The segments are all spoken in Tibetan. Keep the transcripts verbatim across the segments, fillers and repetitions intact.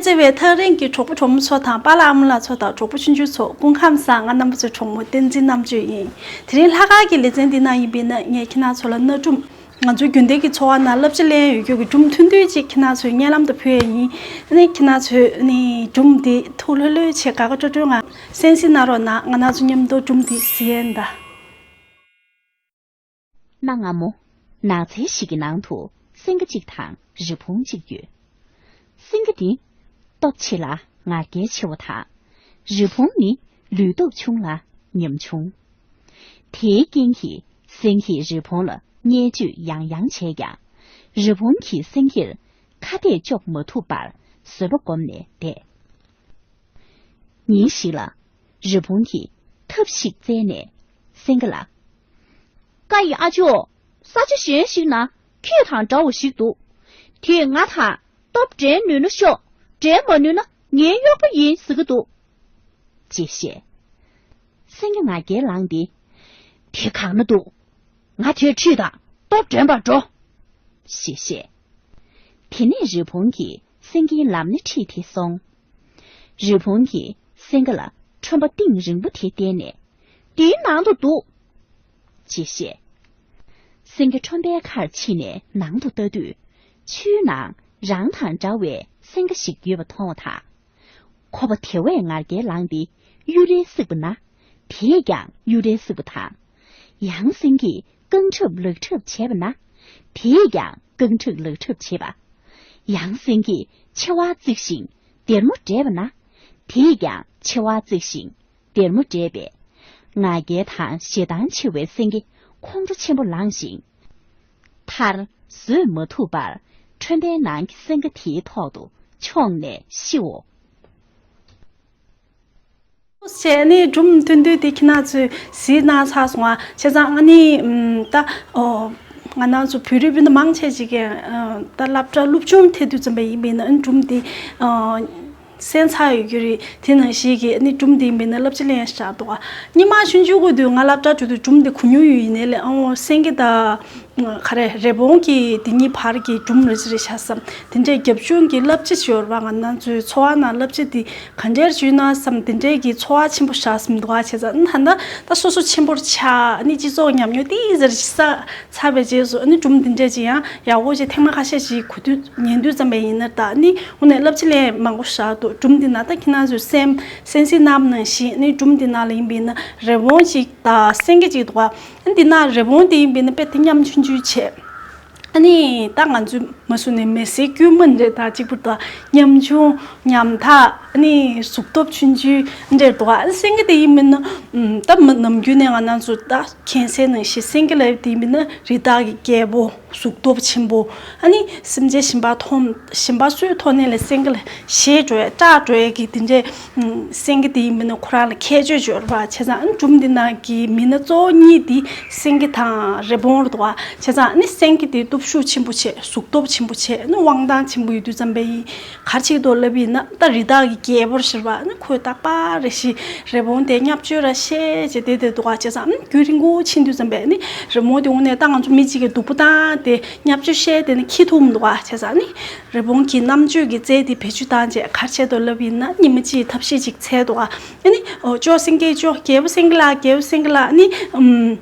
བརྩེ་བའི་ཐག་རིང་གི་གྲོགས་པོ་གྲོགས་མོ་ཚོ་དང་། པཱ་ལགས་ཨ་མ་ལགས་ཚོ་དང་གྲོགས་པོ་ཆུང་ཆུང་ཚོ་སྐུ་ཁམས་བཟང་། ང་རྣམ་པ་ཚོའི་གྲོགས་མོ་བསྟན་འཛིན་རྣམ་དཔྱོད་ཡིན། དེ་རིང་ལྷག་དཀར་གྱི་ལེ་ཚན་འདི་ནང་ཡིན་པས་ན། ངས་ཁྱེད་རང་ཚོ་ལ་གནའ་སྒྲུང་། ང་ཚོའི་རྒྱུན་ལྡན་གྱི་འཚོ་བ་ནང་བསླབ་བྱ་ལེན་ཡོད་རྒྱུ་གི་སྒྲུང་ཐུང་ཐུང་ཅིག་ཁྱེད་རང་ཚོའི་སྙན་ལམ་དུ་ཕུལ་ཡས་ཡིན། ཨ་ནི་ཁྱེད་རང་ཚོས་ཨ་ནི་སྒྲུང་འདི་ཐུགས་ལྷོད་ལྷོད་བྱས། དགའ་དགའ་སྤྲོ་སྤྲོའི་ངང་གསན་གཟིགས་གནང་རོགས་གནང་། ང་རང་ཚོ་མཉམ་དུ་སྒྲུང་འདི་གཟིགས་ཡས་ཡིན་ད། གནའ་སྔ་མོ། ནགས་ཚལ་ཞིག་གི་ནང་དུ་སེང་གེ་གཅིག་དང་རི་བོང་གཅིག་ཡོད། སེང་གེ་ནི་སྟོབས་ཆེ་ལ་ང་རྒྱལ་ཆེ་བ་དང་། རི་བོང་ནི་ལུས་སྟོབས་ཆུང་ལ་ཉམ་ཆུང་། དེའི་རྐྱེན་གྱིས་སེང་གེས་རི་བོང་ལ་བརྙས་བཅོས་ཡང་ཡང་བྱས་ཀྱང་། རི་བོང་གིས་སེང་གེར་ཁ་གཏད་གཅོག་མ་ཐུབ་པར་བཟོད་པ་བསྒོམས་ནས་བསྡད། ཉིན་ཞིག་ལ། རི་བོང་གིས་ཐབས་ཤིག་བཙལ་ནས་སེང་གེ་ལ། ཀ་ཡི་ཨ་ཅོ། ས་ཆ་གཞན་ཞིག་ན་ཁྱེད་དང་འདྲ་བ་ཞིག་འདུག་དེས་ང་དང་སྟོབས་འགྲན་ནུས་ན་ཤོག་འགྲན་མ་ནུས་ན་ངའི་གཡོག་པོ་ཡིན་ཟེར་གྱི་འདུག་ཅེས་བཤད། སེང་གེ་ང་རྒྱལ་ལངས་ཏེ། དེ་གང་ན་འདུག་ང་དེར་ཁྲིད་དང་སྟོབས་འགྲན་པར་འགྲོ། ཞེས་བཤད། དེ་ནས་རི་བོང་གིས་སེང་གེའི་ལམ་སྣེ་ཁྲིད་དེ་སོང་། རི་བོང་གིས་སེང་གེ་ལ་ཁྲོན་པ་གཏིང་རིང་པོ་དེ་བསྟན་ནས། འདིའི་ནང་དུ་འདུག་ཅེས་བཤད། སེང་གེ་ཁྲོན་པའི་ཁར་ཕྱིན་ནས་ནང་དུ་ལྟ་དུས། ཆུའི་ནང་རང་དང་འདྲ་བའི་སེང་གེ་ཞིག་ཡོད་པ་མཐོང་བ་དང་། ཁོ་པ་དེ་བས་ང་རྒྱལ་ལངས་ཏེ་གཡུ་རལ་གསིགས་པ་ན། དེས་ཀྱང་གཡུ་རལ་གསིགས་པ་དང་། ཡང་སེང་གེས་རྐང་ཁྲབ་ལག་ཁྲབ་བྱས་པ་ན། དེས་ཀྱང་རྐང་ཁྲབ་ལག་ཁྲབ་བྱས་པ། ཡང་སེང་གེས་མཆེ་བ་གཙིགས་ཤིང་སྡེར་མོ་བསྒྲད་པ་ན། དེས་ཀྱང་མཆེ་བ་གཙིགས་ཤིང་སྡེར་མོ་བསྒྲད་པས། ང་རྒྱལ་དང་ཞེ་སྡང་ཆེ་བའི་སེང་གེ་ཁོང་ཁྲོ་ཆེན་པོ་ལངས་ཤིང་། མཐར་བཟོད་མ་ཐུབ་པར་ཁྲོན་པའི་ནང་གི་སེང་གེ་དེའི་ཐོག་ཏུ་མཆོངས་ནས་ཤིའོ། བྱས་ནས་སྒྲུང་ཐུང་ཐུང་དེ་ཁྱེད་རང་ཚོས་གཟིགས་གནང་ཚར་སོང་ང་། བྱས་ཙང་ཨ་ནི་ཨམ་ད་ཨོ་ང་རང་ཚོ་བོད་རིགས་སྤུན་ཟླ་མང་ཆེ་ཅིག་གིས་ཨ་ད་སློབ་གྲྭ་སློབ་ཆུང་ཐེབས་དུས་ཙམ་པ་ཡིན་པས་ན། ཨ་སྒྲུང་འདི་ཨ་གསན་ཚར་ཡོད་རྒྱུ་རེད། དེ་ནང་བཞིན་གྱི་ཨ་ནི་སྒྲུང་འདི་ཡིན་པས་ན་བསླབ་བྱ་ལེན་ཡག་ཤོས་འདུག་ག་སྔོན་མ་ཆུང་ཆུང་གི་དུས་ང་སློབ་གྲྭ་འགྲོ་དུས་སྒྲུང་འདི་གོ་མྱོང་ཡོད། ཡིན་ནའི་ལས་ཨོ་སེང་གེ་དང་ག་རེ་རི་བོང་གི་དེ་གཉིས་བར་གྱི་སྒྲུང་རེད་ཅེས་རེད་ཤག་བསམ། དེ་འདྲའི་རྒྱབ་ལྗོངས་ཀྱི་བསླབ་བྱ་ཞིག་ཡོད་རེད་པ། ང་རང་ཚོའི་འཚོ་བ་ནང་བསླབ་བྱ་འདི་ག་འདྲ་ཞིག་ཡོད་ན་བསམ། དེ་འདྲའི་གི་ཚོར་བ་ཆེན་པོ་ཞིག་བསམ་འདུག་ག་བྱས་ཙང་ཨ་ད་ལྟ་ད་སོ་སོ་ཆེན་པོར་ཆགས། ཨ་ནི་སྤྱི་ཚོགས་ཉམས་མྱོང་ཏོག་ཙམ་ཞིག་བསགས་ཚར་བའི་རྗེས་སུ་ཨ་ནི་སྒྲུང་འདི་འདྲ་ཅིག་ཡང་ཡག་པོ་ཅིག་ཐེངས་མ་ཁ་ཤས་ཤིག་གོ་དུས་ཉན་དུས་ཙམ་པ་ཡིན་ན། ད་ཨ་ནི་དངོས་གནས་བསླབ་བྱ་ལེན་མང་པོ་ཞིག་འདུག་སྒྲུང་འདི་ནང་ད་ཁྱེད་རང་ཚོས་གསན་གསན་གཟིགས་གནང་བ་ནང་བཞིན། ཨ་ནི་སྒྲུང་འདི་ནང་ལ་ཡིན་པས་ན་རི་བོང་ཅིག་དང་སེང་གེ་ཅིག་འདུག་ག་ཨ་ནི་འདི་ནང་རི་བོང་དེ་ཡིན་པས་ན་དཔེ་དེ་ཉམ་ཆུང་ཆུང་བྱས། ཨ་ནི་ད་ང་ཚོའི་མ་སུ་ནས་མི་སེར་དཀྱུས་མ་འདྲ་དང་གཅིག་པུ་དང་། ཉམ་ཆུང་ཉམ་ཐག་ཨ་ནི་གཟུགས་སྟོབས་ཆུང་ཆུང་འདྲ་འདུག་ག་ཨ་ནི་སེང་གེ་དེ་ཡིན་པས་ན་ད་མི་ནམ་རྒྱུན་ནས་ང་རང་ཚོ་ད་མཁྱེན་གསལ་ནང་བཞིན་སེང་གེ་ལབ་དེ་ཡིན་པས་ན་རི་དྭགས་ཀྱི་རྒྱལ་པོ། གཟུགས་སྟོབས་ཆེན་པོ། ཨ་ནི་སེམས་ཅན་གཞན་པ་མཐོང་། གཞན་པ་སུའི་མཐོང་ནས་ལས་སེང་གེ་ལ་ཞེད་འགྲོ་ཡ་སྐྲག་འགྲོ་ཡ་གི་དེ་འདྲའི་སེང་གེ་དེ་ཡིན་པས་ན་ཁོ་རང་ལ་ཁྱད་ཆོས་ཡོད་རེད་པ། བྱས་ཙང་ཨ་ནི་སྒྲུང་འདི་ནང་གི་མི་སྣ་གཙོ་བོ་གཉིས་དེ་སེང་གེ་དང་རི་བོང་རེད་འདུག་ག་བྱས་ཙང་ཨ་ནི་སེང་གེ་དེ་སྟོབས་ཤུགས་ཆེན་པོ་བྱས། གཟུགས་སྟོབས་ཆེན་པོ་བྱས། ཨ་ནི་དབང་ཐང་ཆེན་པོ་ཡོད་དུས་ཙམ་པ་ཡིན། ག་རེ་བྱེད་ཀྱི་འདུག་ལབ་ཡིན་ན། ད་རི་དྭགས་ཀྱི་རྒྱལ་པོ་ཟེར་བ་ཨ་ནི་ཁོས་རྟག་པར་རེ་ཞིག་རི་བོང་དེ་བརྙས་བཅོས་ར་བཤད་བྱས་བསྡད་བསྡད་འདུག་ག་བྱས་ཙང་ཨ་ནི་རྒྱུན་རིང་པོ་ཕྱིན་དུས་ཙམ་པ་ཨ་ནི་རི་བོང་དེ་དངོས་གནས་ད་ང་ཚོ་མི་གཅིག་གིས་སྡུག་པོ་བཏང་སྟེ་བརྙས་བཅོས་བཤད་དེ་ནི་འཁྱེར་ཐུབ་མི་འདུག་ག་བྱས་ཙང་ཨ་ནི་རི་བོང་གི་རྣམ་དཔྱོད་ཀྱི་རྩལ་དེ་བེད་སྤྱོད་བཏང་བྱས་ག་རེ་བྱས་འདུག་ལབ་ཡིན་ན། ཉི་མ་གཅིག་ཐབས་ཤེས་ཅིག་འཚོལ་འདུག་ག་ཨ་ནི་ཨོ་ཅོ་སེང་གེ་ཅོ། རྒྱལ་པོ་སེང་གེ་ལགས། རྒྱལ་པོ་སེང་གེ་ལགས། ཨ་ནི་ཨམ།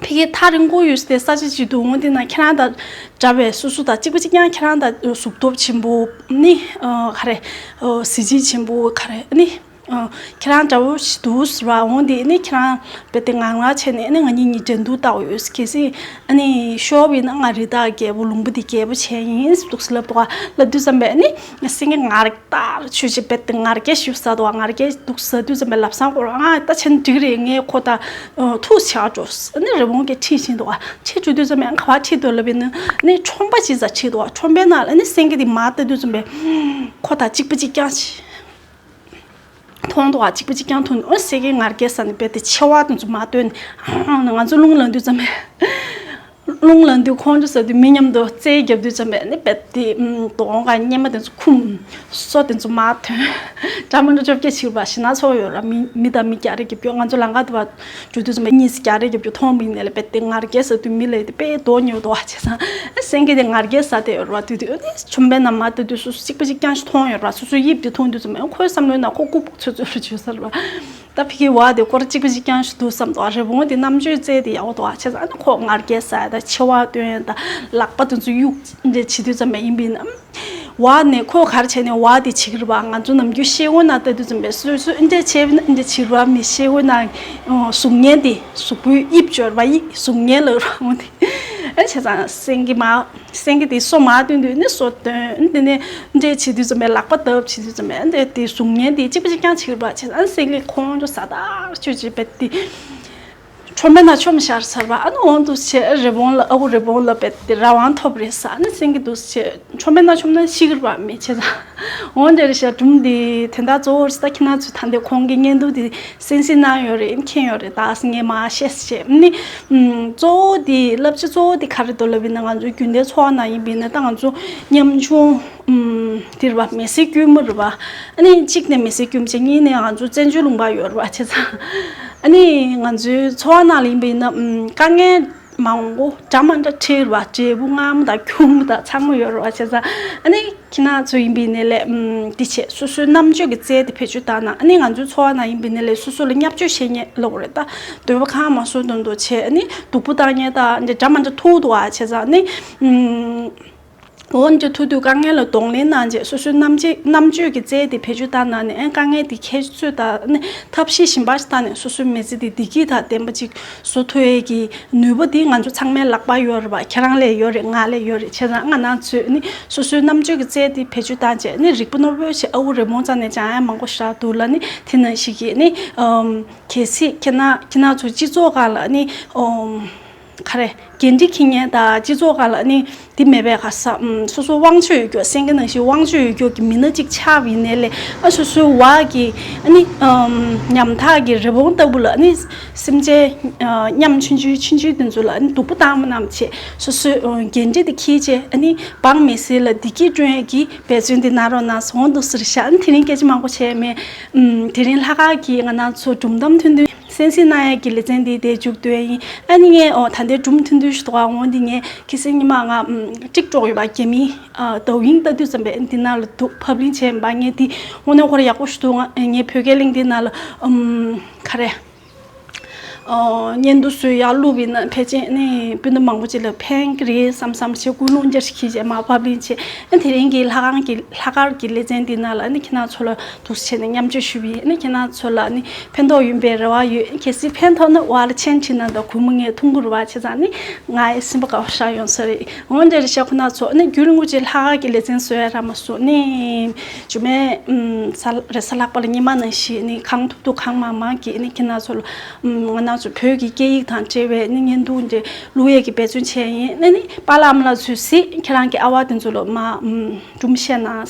ཕ་གི་ཐག་རིང་པོ་ཡོད་སའི་ས་ཆ་ཅིག་འདུག་འོ་དེ་ན་ཁྱེད་རང་དང་འདྲ་བའི་སོ་སོ་དང་གཅིག་པ་གཅིག་རྐྱང་། ཁྱེད་རང་དང་གཟུགས་སྟོབས་ཆེན་པོ། ནི་ཨ་ག་རེ་ཨ་གཟི་བརྗིད་ཆེན་པོ་ག་རེ། ནི་ཨ་ཁྱེད་རང་འདྲ་བོ་ཞིག་འདུག་ཟེར་བ། འོ་དེ་ནི་ཁྱེད་རང་རྦད་དེ་ངར་ངར་བྱས་ནས་ནི་ང་གཉིས་གཉིས་འགྲན་བསྡུར་ལྟ་བུ་ཡོད། གལ་སྲིད་ཨ་ནི་ཤོར་བ་ཡིན་ན་ང་རི་དྭགས་རྒྱལ་པོ་ལུང་པ་འདི་རྒྱལ་པོ་བྱས་ཡིན་འདུག་ཟེར་ལབ་འདུག་ག་ལབ་དུས་ཙམ་པས་ནི་སེང་གེ་ངར་ལྟར་ཆོས་ཅིག་རྦད་དེ་ངར་སྐད་ཞིག་ཟ་འདུག་ག་ངར་སྐད་འདུག་ཟ་དུས་ཙམ་པའི་ལབ་སང་སྐོར་ང་ད་ཆེན་འགྲིག་རེད། ངས་ཁོ་ད་ཐུག་ཆགས་འགྲོ། ཨ་ནི་རི་བོང་གིས་ཁྲིད་ཕྱིན་འདུག་ག་ཁྲིད་འགྲོ་དུས་ཙམ་པའི་ག་པར་ཁྲིད་འདུག་ལབ་པས་ན་ནི་ཁྲོན་པ་ཅིག་ཙམ་ཁྲིད་འདུག་ག་ཁྲོན་པའི་ནང་ལ་ནི་སེང་གེ་དེ་མར་ལྟ་དུས་ཙམ་པའི་ཁོ་དང་གཅིག་པ་གཅིག་རྐྱང་ཅིག་མཐོང་འདུག་ག་གཅིག་པ་གཅིག་རྐྱང་མཐོང་། ཨ་སེང་གེ་ངར་སྐད་ཟ་ནས་རྦད་དེ་མཆེ་བ་དེ་ཚོ་མར་བཏོན་ནས་ང་ཚོ་རླུང་ལངས་དུས་ཙམ་པའི། རླུང་ལངས་དུས་ཁོང་ཚོ་ཟ་དུས་མི་མཉམ་དུ་རྩེད་རྒྱབ་དུས་ཙམ་པས་ནི་རྦད་དེ་གདོང་ག་གཉེར་མ་དེ་ཚོ་ཁུམ། སོ་དེ་ཚོ་མར་ཐོན། འདྲ་མི་འདྲ་བཅོ་བརྒྱད་བྱེད་པ་ཞེ་ན་ཚོགས་ཡོད་ར། མི་མི་དང་མི་རྒྱག་རེས་རྒྱབ་རྒྱུ། ང་ཚོ་ལམ་ཁ་དེ་བར་འགྲོ་དུས་ཙམ་པས་གཉིས་སུ་རྒྱག་རེས་རྒྱབ་རྒྱུ་མཐོང་བ་ཡིན་ནའི་ལས་རྦད་དེ་ང་རྒྱལ་ཟ་དུས་མི་ལ་དེ་དཔེ་དོགས་ཉེ་བོ་དོགས་བྱས་ཙང་། སེང་གེ་དེ་ང་རྒྱལ་ཟ་དེ་ཡོད་ར། དུས་དུས་ཨ་ནི་ཆོམ་པའི་ནང་མར་ལྟ་དུས་སོ་སོ་གཅིག་པ་གཅིག་རྐྱང་ཞིག་མཐོང་ཡོད་ར། སོ་སོའི་དབྱིབས་དེ་མཐོང་དུས་ཙམ་པས་ཁོའི་བསམ་བློའི་ནང་ཁོ་ལྐུགས་པ་ཚོད་ཚོད་རུ་བྱོས་ས་ར། ད་ཕ་གི་བ་དེ་སྐོར་གཅིག་པ་གཅིག་རྐྱང་ཞིག་འདུག་བསམ་དོ། རི་བོང་དེ་རྣམ་དཔྱོད་རྩལ་དེ་ཡག་པོ་འདུག་ཨ། བྱས་ཙང་ཨ་ནི་ཁོ་ང་རྒྱལ་ཟ་ཡ་ད་མཆེ་བ་བཏོན་ཡ་ད་ལག་པ་དེ་ཚོ་གཡུག་འདྲ་བྱེད་དུས་ཙམ་པས་ཡིན་པས་ན། བ་ནས་ཁོ་ག་རེ་བྱས་ནས་བ་དེ་བྱེད་ཀྱི་རེད་པ། ང་ཚོ་ནམ་རྒྱུན་ཤེལ་སྒོ་ནང་ལྟ་དུས་ཙམ་པས་སོ་སོ་འདྲ་བྱས་པས་ན་འདྲ་བྱེད་རེད་པ། མི་ཤེལ་སྒོ་ནང་གཟུགས་བརྙན་དེ་གཟུགས་པོའི་དབྱིབས་བཅོས་པ་ཡིན། གཟུགས་བརྙན་ལ་རང་དེ་ཨ་བྱས་ཙང་སེང་གེ་མ། སེང་གེ་དེ་སོ་མར་བཏོན་དུས་ནི་སོ་བཏོན། དེ་ནས་འདྲ་བྱེད་དུས་ཙམ་པས་ལག་པ་བརྡབ་བྱེད་དུས་ཙམ་པས་འདི་དེ་གཟུགས་བརྙན་དེ་གཅིག་པ་གཅིག་རྐྱང་བྱེད་པ་བྱས། ཨ་ནི་སེང་གེ་ཁོང་ཚོ་ཟ་ཐག་ཆོད་ཅིག་རྦད་དེ་ཆོམ་པའི་ནང་མཆོངས་བཞག་ཚར་བ། ཨ་ནི་འོང་དུས་བྱས་རི་བོང་ལ། ཨ་ཁུ་རི་བོང་ལ་རྦད་དེ་རང་དབང་ཐོབ་རེད་ཟེར། ཨ་ནི་སེང་གེ་འདུག་བྱས་ཆོམ་པའི་ནང་མཆོངས་ན་ཤི་གི་རེད་པ། མི་བྱས་ཙང་འོང་འདྲ་རེད་ཤག་སྒྲུང་འདི་དེ་འདྲ་གཙོ་བོ་རེད་ཟེར། ད་ཁྱེད་རང་ཚོས་ད་འདི་ཁོང་གི་བརྙན་ཐུང་འདི་གསན་གཟིགས་གནང་ཡོད་རེད། མཁྱེན་ཡོད་རེད། ད་ངས་མར་བཤད་བཤད་ནི། ཨམ། གཙོ་བོ་དེ་བསླབ་བྱ་གཙོ་བོ་དེ་ག་རེ་འདུག་ལབ་ཡིན་ན། ང་ཚོའི་རྒྱུན་ལྡན་འཚོ་བ་ནང་ཡིན་པ་ཡིན་ན་ད་ང་ཚོ་ཉམ་ཆུང་ཨམ། དེ་རེད་པ། མི་ཚེ་དཀྱུས་མ་རེད་པ། ཨ་ནི་གཅིག་ནས་མི་ཚེ་དཀྱུས་མ་བྱས། གཉིས་ནས་ང་ཚོ་བཙན་བྱོལ་ལུང་པ་ཡོད་རེད་པ། བྱས་ཙང་ཨ་ནི་ང་ཚོའི་འཚོ་བ་ནང་ལ་ཡིན་པ་ཡིན་ན། ཨམ། དཀའ་ངལ་མང་པོ་འདྲ་མི་འདྲ་འཕྲད་རེད་པ། འབྲས་བུ་མངར་མོ་དང་སྐྱུར་མོ་དང་ཚང་མ་ཡོད་རེད་པ། བྱས་ཙང་ཨ་ནི་ཁྱེད་རང་ཚོ་ཡིན་པ་ཡིན་ནའི་ལས། ཨམ། འདི་བྱས། སོ་སོའི་རྣམ་དཔྱོད་ཀྱི་རྩལ་དེ་བེད་སྤྱོད་བཏང་ན། ཨ་ནི་ང་ཚོའི་འཚོ་བ་ནང་ཡིན་པ་ཡིན་ནའི་ལས་སོ་སོ་ལ་བརྙས་བཅོས་བྱེད་མཁན་ལབ་དགོས་རེད་ད། འདོད་པ་གང་མ་བཟོ་དོན་དུ་བྱས། ཨ་ནི་སྡུག་པོ་བཏང་མཁན་དང་འདི་འདྲ་མི་འདྲ་ཐུག་འདུག་པ། བྱས་ཙང་ཨ་ནི། ཨམ། འོ་འདི་ཐུག་དུས་དཀའ་ངལ་ལ་གདོང་ལེན་གནང་བྱས། སོ་སོའི་རྣམ་དཔྱོད་རྣམ་དཔྱོད་ཀྱི་རྩལ་དེ་བེད་སྤྱོད་བཏང་ན་ནི། ཨ་ནི་དཀའ་ངལ་དེ་ཁྱད་ཆོས་དང་ཨ་ནི་ཐབས་ཤེས་གཞན་པ་ཞིག་བཏང་ནས་སོ་སོའི་མི་ཚེ་དེ་བདེ་སྐྱིད་དང་ལྡན་པ་ཅིག་བཟོ་ཐུབ་ཡས་ཀྱི་ནུས་པ་དེ་ང་ཚོ་ཚང་མའི་ལག་པར་ཡོད་རེད་པ། ཁྱེད་རང་ལ་ཡོད་རེད། ང་ལ་ཡོད་རེད། བྱས་ཙང་ང་རང་ཚོས་ནི་སོ་སོའི་རྣམ་དཔྱོད་ཀྱི་རྩལ་དེ་བེད་སྤྱོད་བཏང་བྱས་ནི་རིག་པ་རྣོ་པོ་ཞིག་ཨ་ཁུ་རི་བོང་རྩ་ནས་སྦྱང་ཡ་མང་པོ་ཞིག་འདུག་ལ། ནི་དེ་ནང་བཞིན་གྱི་ནི། ཨམ། གལ་སྲིད་ཁྱེད་རང་ཁྱེད་རང་ཚོ་སྤྱི་ཚོགས་སྒང་ལ་ནི། ཨམ། ག་རེ། འགན་འཁྲི་འཁྱེར་མཁན་དང་སྤྱི་ཚོགས་སྒང་ལ་ནི་དེ་མེད་པའི་ག་ས། ཨམ། སོ་སོ་དབང་ཆ་ཡོད་རྒྱུ། སེང་གེ་ནང་བཞིན་དབང་ཆ་ཡོད་རྒྱུ་གི་མི་སྣ་གཅིག་ཆགས་པ་ཡིན་ནའི་ལས། ཨ་སོ་སོའི་བ་གི་ཨ་ནི། ཨམ། ཉམ་ཐག་གི་རི་བོང་ལྟ་བུ་ལ་ཨ་ནི་སེམས་ཅན། ཨ། ཉམ་ཆུང་ཆུང་ཆུང་ཆུང་དེ་ཚོ་ལ་ཨ་ནི་སྡུག་པོ་བཏང་མ་གནང་བྱས། སོ་སོའི། ཨ། འགན་འཁྲི་དེ་འཁྱེར་བྱས། ཨ་ནི་འབངས་མི་སེར་ལ་བདེ་སྐྱིད་བསྐྲུན་ཡས་ཀྱི་འབད་བརྩོན་དེ་གནང་རོགས་གནང་། སོང་འདུག་ཟེར་ཤག་ཨ་ནི་དེ་རིང་སྐད་ཆ་མང་པོ་བྱས་མེད། ཨམ། དེ་རིང་ལྷག་དཀར་གྱིས་ང་རང་ཚོ་སྒྲུང་གཏམ་ཐུང་ཐུང་གསན་གཟིགས་གནང་ཡས་ཀྱི་ལེ་ཚན་འདི་དེ་མཇུག་བསྡུ་ཡས་ཡིན། ཨ་ནི་ངས། ཨོ། ད་ལྟའི་སྒྲུང་ཐུང་ཐུང་ཞིག་འདུག་ག་འོ་འདི་ངས་ཁ་སང་ཉི་མ་ང་། ཨམ། ཀྲིག་ཀྲོག་ཡོད་པ། རྒྱ་མིའི། ཨ། ཏོག་དབྱིབས་ལྟ་དུས་ཙམ་པས་འདི་ནང་ལ་འདུག་ཕབ་ལེན་བྱས་པ། ངས་འདི་དངོས་གནས་ཁོ་རང་ཡག་པོ་ཞིག་འདུག་ང་། ངས་བོད་སྐད་གླེང་དེ་ནང་ལ། ཨམ། ག་རེ། ཨོ། བརྙན་ཐུང་བཟོས་ཡར་བླུགས་པ་ཡིན་ན་ཕལ་ཆེར་ནི་སྤུན་ཟླ་མང་པོ་ཅིག་ལ་ཕན་གྱི་རེད་བསམ་བསམ་བྱས་ཀུན་སློང་བསྐྱར་ཞིག་གིས་བྱས་མར་ཕབ་ལེན་བྱས། ཨ། དེ་རིང་གི་ལྷག་དཀར་གྱི། ལྷག་དཀར་གྱི་ལེ་ཚན་འདི་ནང་ལ་ཨ་ནི་ཁྱེད་རང་ཚོ་ལ་འདུག་སེ་བྱས་ནས་མཉམ་སྤྱོད་ཞུས་པ་ཡིན། ཨ་ནི་ཁྱེད་རང་ཚོ་ལ་ཨ་ནི་ཕན་ཐོགས་ཡོང་པའི་རེ་བ་ཡོད། གལ་སྲིད་ཕན་ཐོགས་ན་ཝ་ལ་མཆན་བྲིས་གནང་དང་། གུས་མོ་ངས་མཐོང་གི་རེད་པ། བྱས་ཙང་ཨ་ནི་ང་ཡི་སེམས་པ་དགའ་པོ་ཞིག་ཡོང་ས་རེད། འོ་འདྲ་རེད་ཤག་ཁོ་ན་ཚོ། ཨ་ནི་རྒྱུན་རིང་པོ་ཅིག་ལྷག་དཀར་གྱི་ལེ་ཚན་བཟོ་ཡ་རག་མ་སོང་ནི། རྗེས་མའི། ཨམ། གཟའ། རེས་གཟའ་ལྷག་པ་ལ་ཉི་མ་ནང་བཞིན་ནི་གང་ཐུབ་ཐུབ་གང་མང་མང་གིས་ནི་ཁྱེད་རང་ཚོ་ལ། ཨམ། ང་རང་ཚོ་བོད་ཀྱི་སྐད་ཡིག་དང་འབྲེལ་བའི་ནི་བརྙན་ཐུང་འདི་བླུག་ཡས་ཀྱི་འབད་བརྩོན་བྱས་ཡིན། ཨ་ནི་པཱ་ལགས་ཨ་མ་ལགས་ཚོས་གཟིགས། ཁྱེད་རང་གི་ཨ་ཝ་དེ་ཚོ་ལ་མར། ཨམ། སྒྲུང་བཤད་གནང་།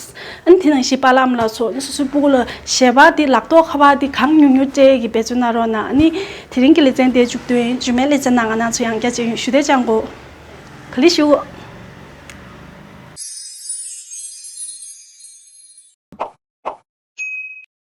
ཨ་ནི་དེ་ནང་བཞིན་པཱ་ལགས་ཨ་མ་ལགས་ཚོ་ནི་སོ་སོའི་སྤུ་གུ་ལ་ཞལ་པར་འདི། ལག་ཐོག་ཁ་པར་འདི་གང་མྱུར་མྱུར་སྤྲད་ཡས་ཀྱི་འབད་བརྩོན་གནང་རོགས་གནང་། ཨ་ནི་དེ་རིང་གི་ལེ་ཚན་དེ་མཇུག་བསྡུ་ཡིན། རྗེས་མའི་ལེ་ཚན་ནང་ང་རང་ཚོ་ཡང་བསྐྱར་མཇལ་ཡོང་། ཞུ་བདེ་ཅང་གོ། ག་ལེ་ཞུ།